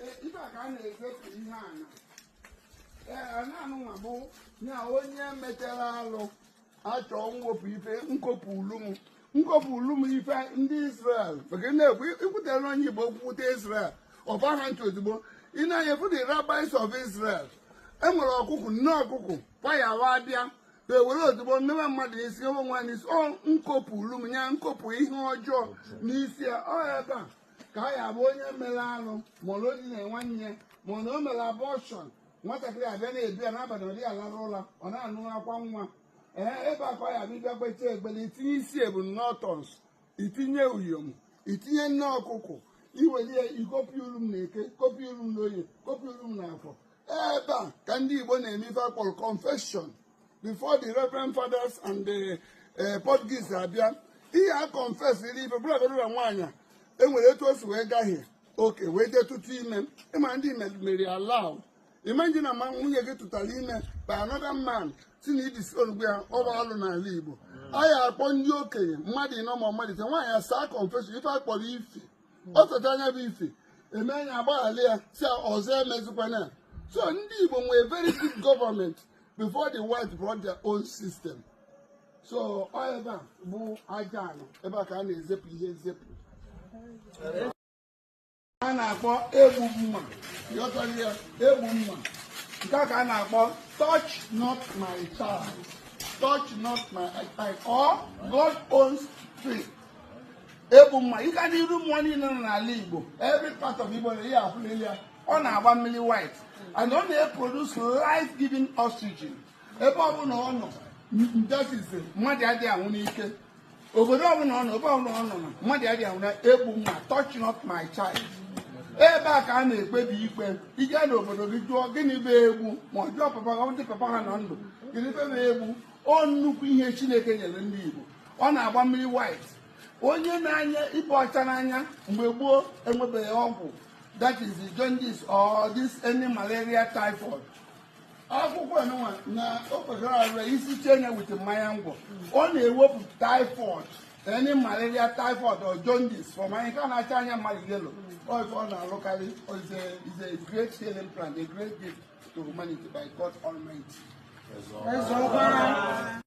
Ife a ka a na-ezepụ ihe ana. Ee, ananụnwa bụ ya onye metere alụ achọ mwepụ ife nkopụ ulu m, nkopụ ulu m. Ife ndị Israel, maka ị na-ekwu ikwutere onye Igbo kwute Israel, ọfa ha ntị ozugbo. Ị na-anya fụ the rabbis of Israel, enwere ọkụkụ, nne ọkụkụ kwayawa abịa ewere ozugbo nnewe mmadụ n'isi, nwe nwa n'isi. Ọ nkopụ ulu m ya, nkopụ ihe ọjọọ n'isi ya. Ọ ebe a ka a ya bụ onye mere alụ, ma ọ na o dina nwanne ya, ma ọ na o mere abortion, nwatakịrị abịa na-ebi ya n'abalị, ọ dịghị alarụ ụra, ọ na-anụ akwa nwa. Ee, ebe a ka ọ ya abịa bịa kpecha ekpere, itinye isi ebunọtọns, itinye uyom, itinye nne ọkụkọ, iweli ya ikopi ulu m na Eke, kopi ulu m na Oye, kopi ulu m na Afọ. Ebe a ka ndị Igbo na-eme ife akpọrọ confession before the reverend fathers and the Portuguese abịa. Ihe a confess iri ife bụla na nwaanyị a enwere etu o si wee gahie oke wee jee tụtụ ime. Ịma ndị mere allowed. Imagine na ma nwunye gị tụtara ime by another man, si na idisi onugbu ya, ọ bụ alụ n'ala Igbo. A ya akpọ ndị okenye mmadụ 40 ma mmadụ 5, nwaanyị asaa confession, ife akpọrọ ife ọ tụta anya bụ ife eme anya agbaghalị ya, si ọzọ emezikwana ya. So ndị Igbo nwere very good government before the white brought their own system. So ọ ebe a bụ aja anọ, ebe a ka a na-ezepụ ihe ezepụ a na-akpọ egbu mma. Ịghọtara ya? Egbu mma nke a ka a na-akpọ "touch not my child", "touch not my child" or God owns tree. Egbu mma, ịga n'iru mmụọ niile nọ n'ala Igbo, every part of Igbo, na ihe afụlili ya, ọ na-agba mmiri white and ọ na-eproduce life giving oxygen. Ebe ọbụla ọ nọ, that is, mmadụ adịghị anwụ n'ike. Obodo ọbụla ọ nọ, ebe ọbụla ọ nọ na mmadụ adịghị anwụ na egbu mma, "touch not my child". Ebe a ka a na-ekpebi ikpe. Ije n'obodo gị jụọ gịnị bụ egbu, ma ọ jụọ papa ha, ndị papa ha nọ ndụ, gịnị bụ egbu? Ọ nnukwu ihe Chineke nyere ndị Igbo. Ọ na-agba mmiri white. Onye na-anya ịba ọcha n'anya, mgbe gboo enwebeghị ọgwụ, that is the jaundice or this any malaria, typhoid, akwụkwọ nwa na o kwesịrị arụ isi chee ya with mmanya ngwọ, ọ na-ewepụ typhoid, any malaria, typhoid or jaundice from anyị ka na-acha anya mmadụ yellow. Ọ ife ọ na-alụkarị is a great healing plant, a great gift to humanity by God Almighty. Eze ọkwa.